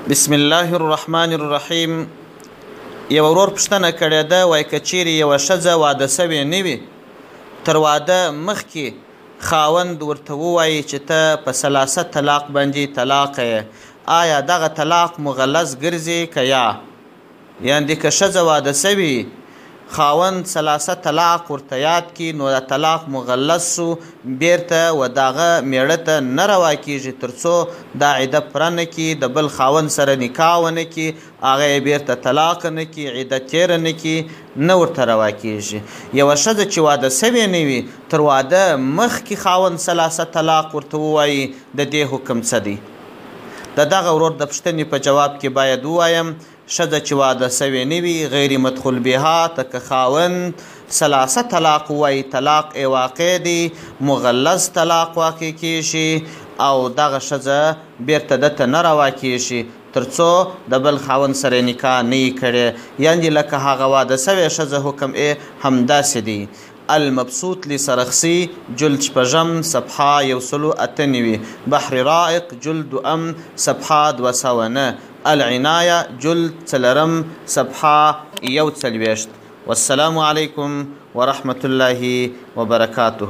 بسم الله الرحمن الرحیم. یو ورور پوښتنه کړې ده، وایي که چیرې یوه ښځه واده سوې نه وي، تر واده مخکې خاوند ورته ووایي چې ته په ثلاثه طلاق باندې طلاق یې، آیا دغه طلاق مغلظ ګرځي که یا؟ یعنې که ښځه واده سوي، خاوند ثلاثه طلاق ورته یاد کی، نو دا طلاق مغلظ سو، بیرته و دغه میړه ته نه روا کیږي ترڅو دا عده پوره نه کي، د بل خاوند سره نکاح ونه کي، هغه یې بیرته طلاق نه کي، عده تیره نه کي، نه ورته روا کیږي. یوه ښځه چې واده سوې نه وي، تر واده مخکې خاوند ثلاثه طلاق ورته ووایي، د دې حکم څه دی؟ د دغه ورور د پوښتنې په جواب کې باید ووایم، ښځه چې واده سوې نه وي، غیر مدخول بها ته که خاوند ثلاثه طلاق ووایي، طلاق یې واقع دی، مغلظ طلاق واقع کیږي او دغه ښځه بیرته ده ته نه روا کیږي ترڅو د بل خاوند سره نکاح نه یي کړې. یعنې لکه هغه واده سوې ښځه حکم یې همداسې دی. المبسوط لسرخسي جلد شپږم صفحه 198، بحر رائق جلد دوهم صفحه 209، العنایه جلد څلورم صفحه 41. والسلام علیکم ورحمة الله وبرکاته.